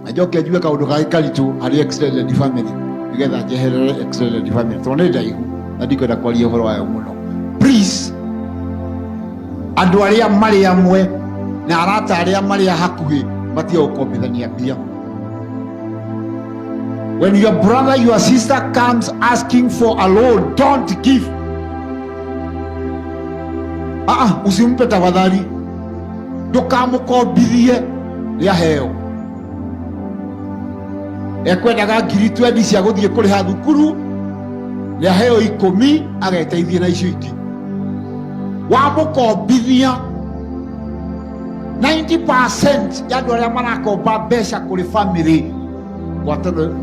Na njoke njuge kaũndũ kangĩ karitũ harĩ extended family, nĩgetha njeherere extended family tondũ nĩ ndaihu na ndikwenda kwaria ũhoro wayo mũno. Please, andũ arĩa marĩ amwe na arata arĩa marĩ a hakuhĩ matige gũkombithania mbia. When your brother, your sister comes asking for a loan, don't give. Ah, ah, usimpe tafadhali. Ndũkamũkombithie rĩaheo. Ekwendaga ngiri 20 cia gũthiĩ kũrĩha thukuru, rĩaheo 10 ageteithie na icio ingĩ. Wamũkombithia, 90% ya andũ arĩa marakomba mbeca kũrĩ family,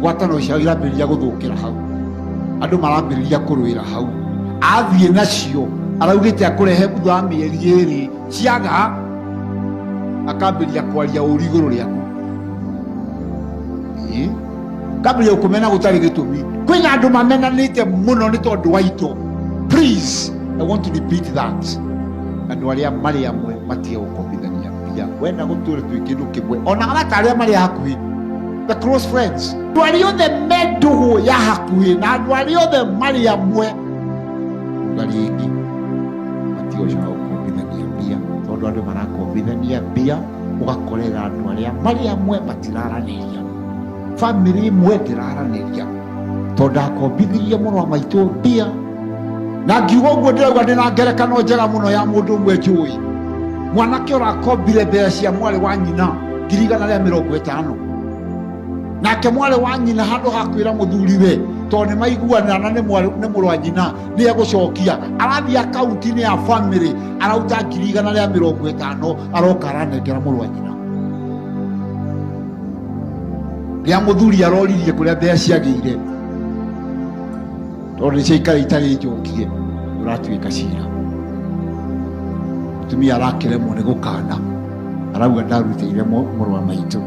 ngwatanĩro ciao irambĩrĩria gũthũkĩra hau. Andũ marambĩrĩria kũrũĩra hau. Athiĩ nacio araugĩte akũrehe thutha wa mĩeri 2, ciaga akambĩrĩria kwaria ũru igũrũ rĩaku. Ĩĩ. Akambĩrĩria gũkũmena gũtarĩ gĩtũmi. Kwĩna andũ mamenanĩte mũno nĩ tondũ wa indo. Please, I want to repeat that. Andũ arĩa marĩ amwe matige gũkombithania mbia. Wenda gũtũre twĩ kĩndũ kĩmwe, ona arata arĩa marĩ hakuhĩ, the close friends, andũ arĩa othe me ndũgũ ya hakuhĩ na andũ arĩa othe marĩ amwe, uga rĩngĩ, matige gũcoka gũkombithania mbia, tondũ andũ marakombithania mbia ũgakorera andũ arĩa marĩ amwe matiraranĩria, bamĩrĩ ĩmwe ndĩraranĩria, tondũ ndakombithirie mũrũ wa maitũ mbia. Na ngiuga ũguo ndĩrauga ndĩna ngerekano njega mũno ya mũndũ ũmwe njũĩ, mwanake ũrakombire mbeca cia mwarĩ wa nyina 150,000. Nake mwarĩ wa nyina handũ ha kwĩra mũthuriwe, tondũ nĩ maiguanĩra na nĩ mũrũ wa nyina nĩ egũcokia, arathiĩ akaunti-inĩ ya family arauta 150,000, aroka aranengera mũrũ wa nyina. Rĩa mũthuri aroririe kũrĩa mbeca ciagĩire, tondũ nĩ ciaikara itarĩ njokie, ũratuĩka cira. Mũtumia arakĩremwo nĩ gũkana, arauga ndarutĩire mũrũ wa maitũ.